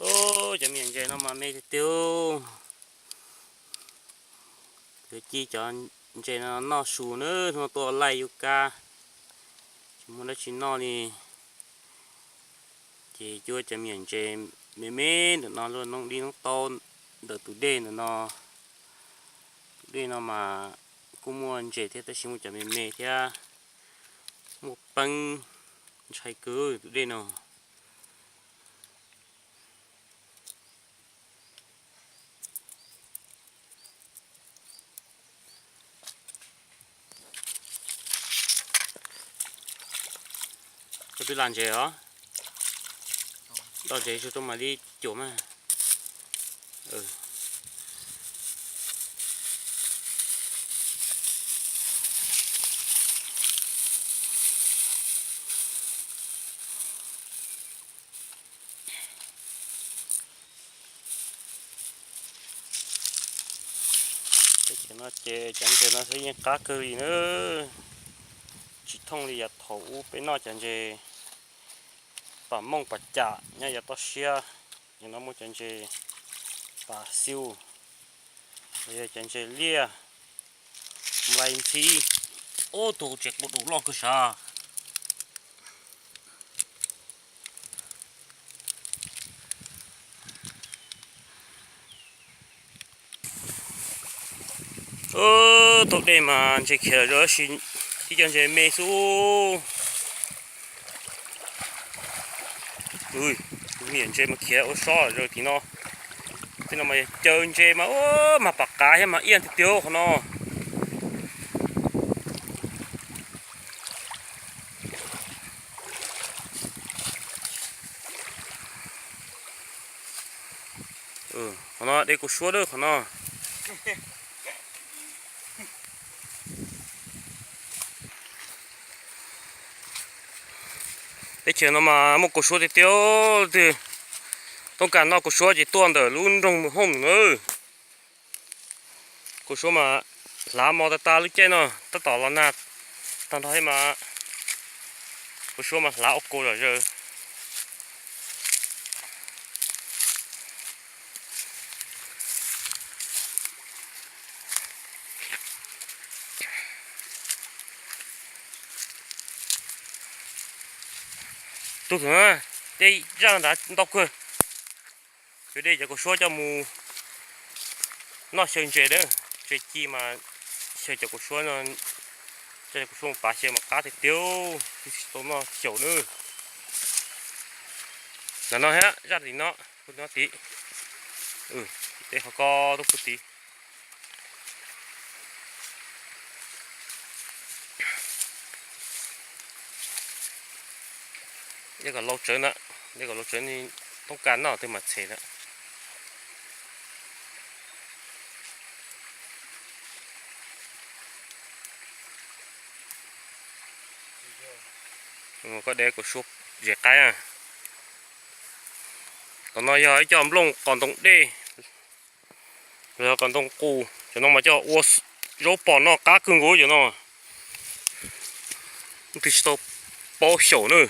Cov me nyuam ntses no mas me tiag tiag. Yuav ci cov ntses no noj su na, hnub no tuaj laij yuav kab, tsis muaj dab tsi noj li. Ces cuab cov me nyuam ntses me me ntawm no luaj noob dib noob taub ntawm tus dej ntawm no. Tus dej no mas kuj muaj ntses thiab tab sis muaj cov me me thiab, muaj peeb, ntshai kawg tus dej no. Koj twb la ntses os, la ntses tsuag tsuag mam li cuam mas. Teb chaws no ces cov ntses no yeej qab kawg li na, tsis thooj li yav thaum ub peb noj cov ntses pam mooj pam cam nyob yav toj siab. Nim no muaj cov ntses pam xiu, yog cov ntses liaj, nplai ntxhib. Ub, tus tsev quav dum loj kawg sav. Tau dej mas ntses khiav lawm, tib co ntses me xwb. Me nyuam ntses mas khiav ua sob zaws tim no. Tej no mas yog caw ntses mas ua mas pom qab thiab mas iaj tiag tiag qhov no. Qhov no dej kua suab dawb qhov no. Teb chaws no mas muaj kua suab tiag tiag, leej twg toob kas noj kua suab ces tuaj ntawm lub nroog Mus Hooj na. Kua suab mas hlav mos tas tas lub caij no, tab tom los nag tag nrho thiab mas kua suab mas hlav ua kua zom zaws. Tug thwm, dej zaj nrad ntau kawg. Cov dej cov kua suab coj mus noj xyaw ntses na, ntses ci mas xyaw cov kua suab no, coj cov kua suab mus pav xyaw mas qab tiag tiag, tsis tau noj xyaum na. Ntawm no thiab zaj tim no, puag tim no tid, dej qhov ko tuaj puag tid. Dej kom laus tsawv na, dej kom laus tsawv, toob kas noj twg mas txhem lawm. Koj de kua suab zem qaib na. Tom no yog ib co nplooj qos ntoo dej, los yog qos ntoo qus, cov no mas coj ua zaub pom noj qab kawg nkaus cov no. Leej twg tsis tau paub xyaum na.